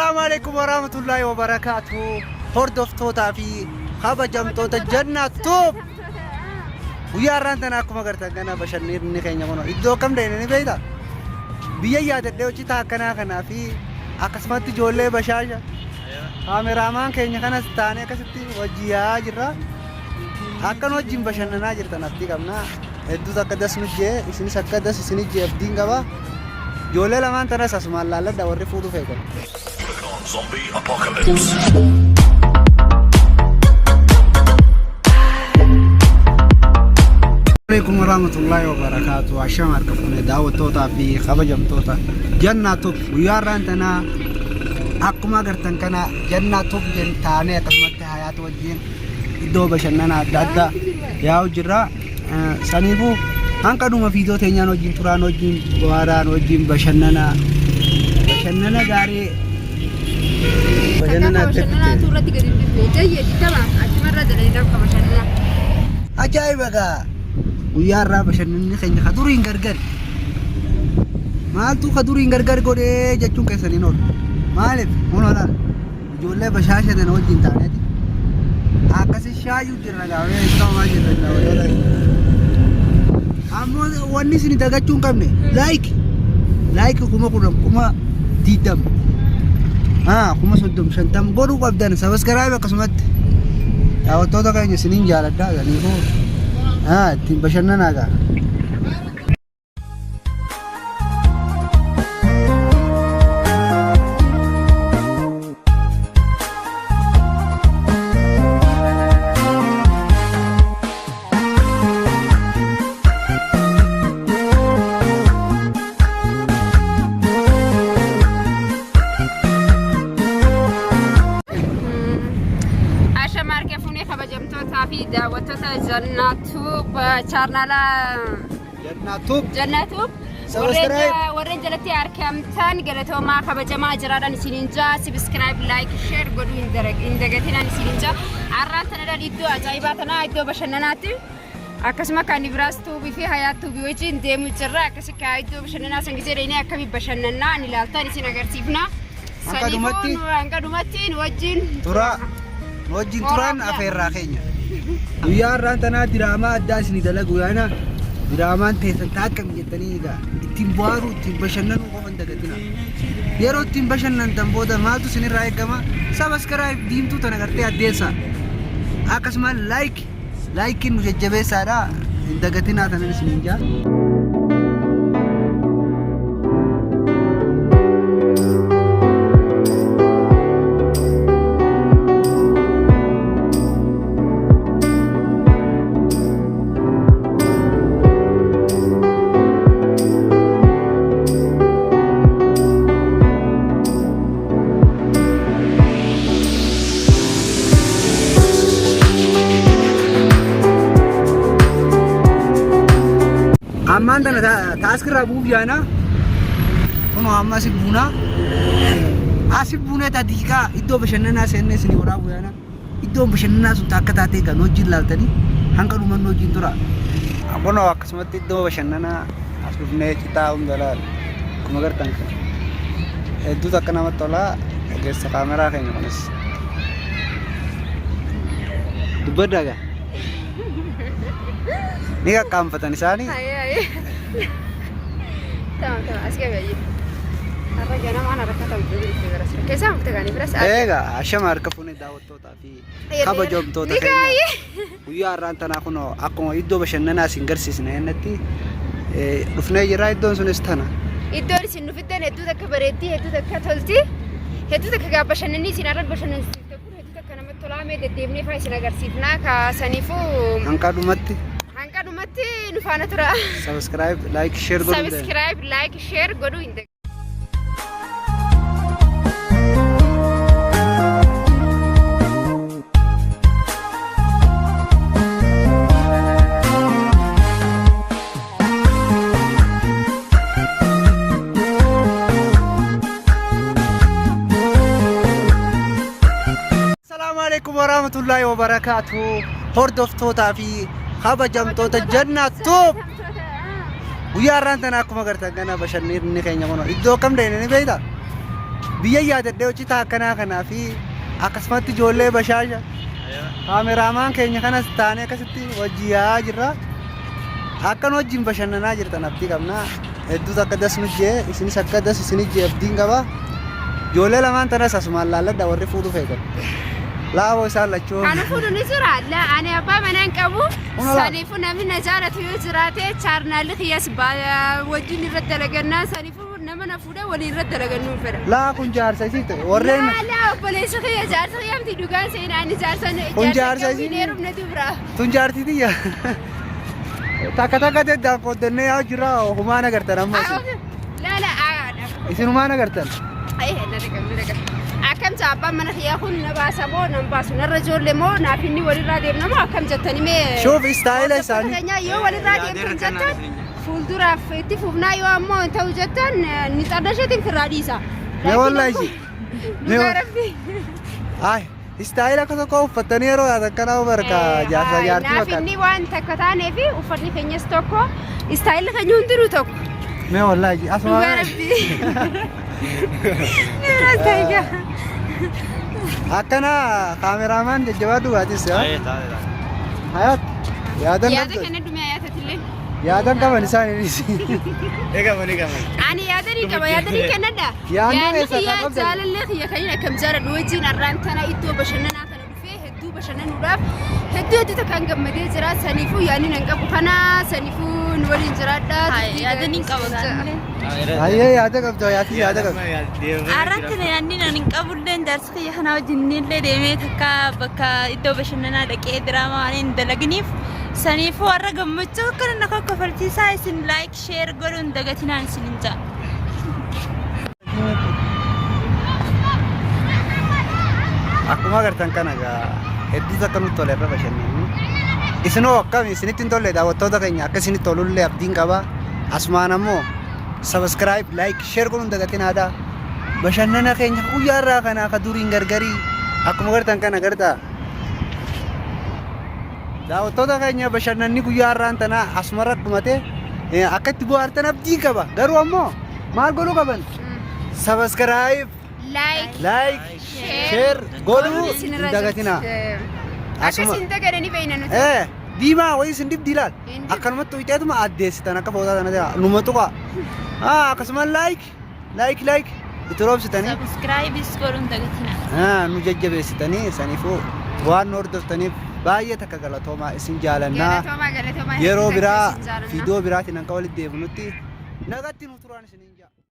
Assalaamu alaikum warahmatullaahi wabarakaatu. Hordoftootaa fi kabajamtoota Jannaa Tube. Guyyaa har'aan tana akkuma agartan kana bashannanni keenya kun iddoo kam deemne ni beektaa? Biyya yaadadhee hojjetaa akkanaa kanaa fi akkasumatti ijoollee bashaasha kaameraamaan keenya kanas taanee akkasitti wajji yaa'aa jirra. Akkan wajjin bashannanaa jirtan abdii qabna. Hedduutu akka das nu jee isinis akka das isin jee abdiin qaba. Ijoollee lamaan tanas asumaan laalladha warri fuudhu feetan. Zombie apocalypse. Alaikum warahmatullahi wabarakatuh. Ashama harka fuune daawwattootaa fi kabajamtoota Jannaa Tube guyyaa har'aan tanaa akkuma agartan kana Jannaa Tube jen taanee akkasumatti Hayaat wajjin iddoo bashannana adda addaa yaa'u jirra. Saniifuu hanqa dhuma fiidoo teenyaan wajjin turaan wajjin bohaaraan wajjin bashannana bashannana gaarii bashannana adda Bashannanaa irratti gadi hin dhufne. Jayyee dittama achumarra dalanii dabka bashannanaa. Ajaa'iba gaa! Guyyaa irraa bashannanni keenya ka duriin gargari. Maaltu ka duriin gargar godhee jechuun keessan hin oolu. Maaliif? Kunoo laal. Ijoollee bashaasha tana wajjin taaneeti. Akkasi shaayuu jirra gaa. Mee ittoomaa jirra daawwattoota keenya. Ammoo wanni isin dagachuu hin qabne like like 10,000 20,000 30,000 50 godhuu qabdan subscribe akkasumatti daawwattoota keenya isiniin jaaladha saniifuu ittiin bashannanaa gaa. Ashama harka fuunee kabajamtootaa fi daawwattoota Jannaa Tube chaarnaala Jannaa Tube. Jannaa Tube Subscribe. warreen jalatti argamtan galatoomaa kabajamaa jiraadhaan isiniin jaa subscribe like share godhuu hin dagatinaan isiniin jaa har'aan tanadhaan iddoo ajaa'ibaa tanaa iddoo bashannanaatti akkasuma kan Ibiraas Tuubii fi Hayaat Tuubii wajjin deemu jirra akkasi kaa iddoo bashannanaa san gisee dhaqnee akkamii bashannannaa ni ilaaltan isin agarsiifna. Hanga Saniifuu dhumatti- hanga dhumatti nu wajjin Turaa. Nu wajjin turaan afeerraa keenya. Guyyaa har'aan tanaa diraamaa addaa isinii dalagu yaana diraamaan teessan taa akkam jettanii egaa ittiin bohaaruu ittiin bashannanuu qofa hin dagatina. Yeroo ittiin bashannantan booda maaltu isinirraa eegama? Subscribe diimtuu tana gartee addeessa. Akkasuma like Laayikiin nu jajjabeessaadha. Hin dagatinaa tanan isiniin jaa. Ammaan tana taaskirraa bu'uuf yaana. Kunoo amma asi buunaa. Asi buunee taa diiqaa iddoo bashannanaa seennee isinii waraabuu yaana. Iddoon bashannanaa sun akka taatee kan hojiin laaltanii hanga dhumannu hojiin tura. Kunoo akkasumatti iddoo bashannanaa as dhufnee citaa hunda laal. Akkuma gartan kan. Hedduutu akka namatti tola. Ogeessa kaameraa keenya kunis. Dubbadhaa gaa. Ni qaqqaanfatan isaanii. Ayee ayee. Tamam tamam as gabe ayyee. Har'a ganamaan harka ta'u iddoo biras. Keessaa mukte gaanii biras. Egaa ashama harka fuunee daawwattootaa fi kabajamtoota Ni keenya. gaayee. Guyyaa har'aan tanaa kunoo akkuma iddoo bashannanaa isin garsiisne jennetti dhufnee jirra iddoon sunis tana. Iddoon isin nu fiddan hedduu takka bareeddii hedduu takka tolti. Hedduu takka gaa bashannanni isin har'a bashannansiifte kun hedduu takka namatti tolaa mee deddeemnee faa isin agarsiifnaa kaasaniifuu Hanqa dhumatti hanqa dhumatti nu faana tura. subscribe like share godhuu hin dagatinaa. Subscribe, like, share godhuu hin dagatinaa. Assalaamu alaikum warahmatullahi wabarakaatu. Hordoftootaa fi kabajamtoota Jannaa Tube. Guyyaa har'aan tana akkuma agartan kana bashannanni keenya kun iddoo kam deemne ni beektaa? Biyya yaadadhee hojjetaa akkanaa kanaa fi akkasumatti ijoollee bashaasha kaameraamaan keenya kanas taanee akkasitti wajji yaa'aa jirra. Akkan wajjin bashannanaa jirtan abdii qabna. Hedduutu akka das nu jee isinis akka das isin jee abdiin qaba. Ijoollee lamaan tanas asumaan laalladha warri fuudhu feetan. Laaboo isaan lachuu. Kan fuudhu ni jira. La ani abbaa manaa hin qabu. Una laa. Saniifuu namni na jaalatu yoo jiraate chaarnaalli kiyyas wajjin irratti dalagannaa saniifuu nama na fuudhee waliin irratti dalagannuu fedha. Laa kun jaarsa isii ta'e warreen Laa laa obboleessi kiyya jaarsa kiyya miti dhugaan seenaa inni jaarsa Kun jaarsa qabu hin isii- heerumne dubra. tun jaartii tiyya. Takka takka teddaan qooddannee yaa jira humaan agartan amma isin. Laa laa Isin humaan agartan. Akkam jaa abbaan mana kiyyaa kun na baasa moo nan baasu narra ijoollee moo naaf inni walirraa deemna moo akkam jettanii mee. Shuuf istaayila isaanii. Keenyaa yoo walirraa deemtan jettan fuulduraaf itti fufnaa yoo ammoo hin ta'u jettan ni xarna isheetiin firraa dhiisa. Mee wallaahi. Mee Dhugaa rabbi. Ay, istaayila akka tokko uffattanii yeroo yaatan kana barka jaarsa jaartii Naaf fakkaata. inni waan takka taanee fi uffatni keenyas tokko istaayilli keenya hundinuu tokko. Mee wallaahi asuma. Dhugaa rabbi. Ni taayigaa. Akkana kaameraamaan jajjabaa dhugaatis. Hayat yaadan Yaada qabdu. kana dhumee yaadatillee. Yaadan qaban isaanis. Eegaman eegaman. Ani yaada ni qaba yaada ni kennadha. Yaadni Yaadni eessa kiyya qabda? jaalallee kiyya kan inni akkam jaaladhu wajjin har'aan tana iddoo bashannanaa kana dhufee hedduu bashannanuudhaaf hedduu hedduu takkaan gammadee jira. Saniifuu yaadni nan qabu kana saniifuu nu waliin jiraadha. Yaada ni qaba gaariillee. Hayyee yaada qabdu hayaatis yaada qabdu. Arratti yaadni nan hin qabullee jaarsa kiyya kanaa wajjin illee deemee takka bakka iddoo bashannanaa dhaqee diraamaa waan hin dalaginiif saniifuu warra gammachuu akkana na kokkofalchiisaa isin like share godhuun dagatinaan isin hin ja'a. Akkuma agartan kana egaa hedduutu akka nutti tole irra bashannannu. Isinoo akkami isinitti hin tolle daawwattoota keenya akka isinitti tolullee abdiin qaba. Asumaan ammoo subscribe, like, share godhuun dagatinaadha. Bashannana keenya guyyaa irraa kana akka duriin gargarii akkuma agartan kana agartaa. Daawwattoota keenya bashannanni guyyaa har'aan tana asumarra dhumate akka itti bohaartan abdii qaba. Garuu ammoo maal godhuu qaban? Subscribe, Like, like, share godhuu hin dagatinaa. Akka isin dagadanii beekna nuti. Diimaa wayii isin dibdi ilaal. Hin dibdu. Akkanumatti uyxeetuma addeessitan akka footaa sana ta'e numa tuqa. Akkasuma like, like, like itti roobsitanii. Subscribe godhuun dagatinaa. Nu jajjabeessitanii saniifuu waan nu hordoftaniif baay'ee takka galatoomaa isin jaalannaa. Galatoomaa galatoomaa. Yeroo Hedduu biraa isin jaalannaa. viidiyoo biraatiin akka walitti deebinutti nagatti nu turaan isiniin ja'a.